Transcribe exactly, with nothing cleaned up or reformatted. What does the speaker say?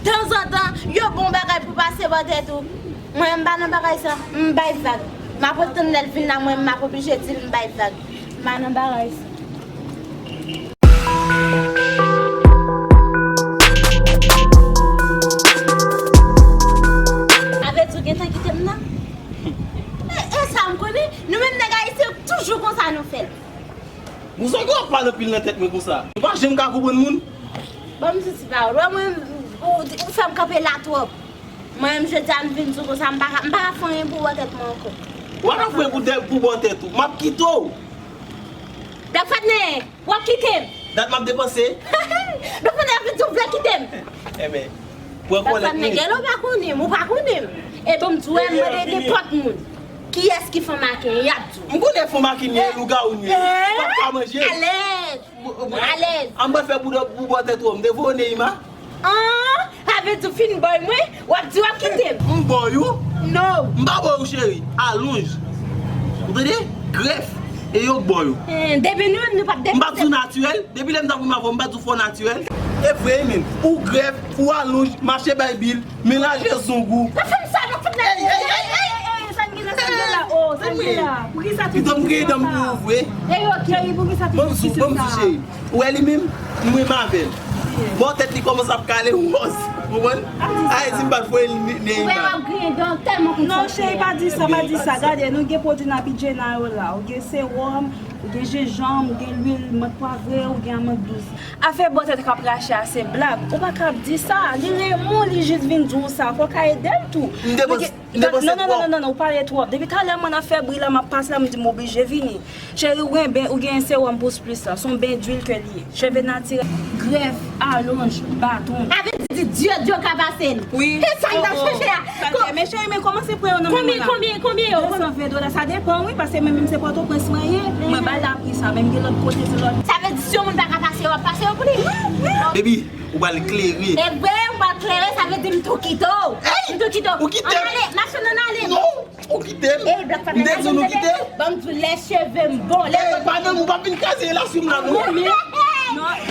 Tanzantan, yo bon bagay pou pase bò tèt ou. Mwen, m pa nan bagay sa, m bay vag. M ap tann lè l vin la, mwen, m ap oblije di l m bay vag. M pa nan bagay sa. Sa vle di w gentan kite m nan? E, e sa m konnen, nou menm nèg ayisyen toujou konsa nou fè l. Gon sa ki w ap pale anpil nan tèt mwen konsa? Ou pa janm ka konprann moun? Ban m ti pawòl. Wè mwen, ou, ou fè m kanpe la twòp. Mwen menm jodi a m vin di w konsa, m pa ka, m pa ka fè anyen pou bò tèt mwen ankò. Ou pa ka fè anyen pou, pou bò tèt ou. M ap kite w. Dòk Fatnè, w ap kite m? Dat m ap depanse. Dòk Fatnè ap vin di w vle kite m. Enben, pran kòlèt mwen. Dòk Fatnè, gèlè w pa konnen m, ou pa konnen m. Epi m di w, wè, m mande nenpòt moun. Kiyès ki fè maten, y ap di w. M konnen fè maten ye, lougawou ye. Ou p ap ka manje. Alèz. Alèz. An mwen fè pou, pou bò tèt ou, m te voye Neymar. An, sa vle di w fin bòy mwen, w ap di w ap kite m. M bòy ou? No. M pa bòy ou, cheri. Alonj. Ou tande? Grèf. E yo k bòy ou. Hmm, depi nou menm nou p ap depanse. M pa di w natirèl. Depi lè m t ap ri m avè w, m pa di w fò natirèl. E vre, men. Ou grèf, ou alonj, mache bay bil. Melanje zong ou. Pa fè m sa, pa fè m sa. Ey, ey, ey, ey, ey, sa n gen la, sa n gen la, oh, sa n gen la. Poukisa tout ti kris sa? Kite m griyen dan m pou ou vre. Ey, ok, poukisa tout ti kris sa? Ban m sou, ban m sou, cheri. Ou wè li menm, m renmen avè l. Bò tèt li kòmanse ap kale wòz. Ou konprann? Ay, si m pa t voye l, li, li, li. Ou wè, w ap griyen dan tèlman konn sa. Non, cheri, pa di sa, pa di sa. Gade, nou gen pwodui Nabi Jenna yo la. Ou gen sewòm, ou gen jenjanm, ou gen lwil mant pwavre, ou gen amand dous. Afè bò tèt k ap rache a se blag. Ou pa ka ap di sa. Li renmen w, li jis vin di w sa. Fò w ka ede l tou. M depanse, m depanse twòp. Non, non, non, non, non, ou pale twòp. Depi talè mwen nan fè bri la, m ap pase la, m di m oblije vini. Cheri, ou gen ben, ou gen sewòm Pousse Plus la. Se yon ben dwil ke li ye. Cheve natirèl, grèf, alonj, baton. Sa vle di dyo dyo ka pase l. Wi. E sa n t ap chèche a. Sa te, men cheri, men kòman se pran yo nan men mwen la? Konbyen, konbyen, konbyen yo? De san ven dola, sa depann wi, paske mwen menm se Pòtoprens mwen ye. Mwen bay la pri sa, men m gen lòt kote se lòt. Sa vle di si yon moun pa ka pase yo, w ap pase yo pou li? Baby, ou pral klere. E vre, ou pral klere, sa vle di m tou kite w. M tou kite w. Ou kite m? Ann ale, machann, ann ale. Non, ou kite m. M te di w nou kite. Ban m di w lè cheve m bon, lè... Ey, pa nan m, ou pa vin kraze relasyon m la non. Non, men, non.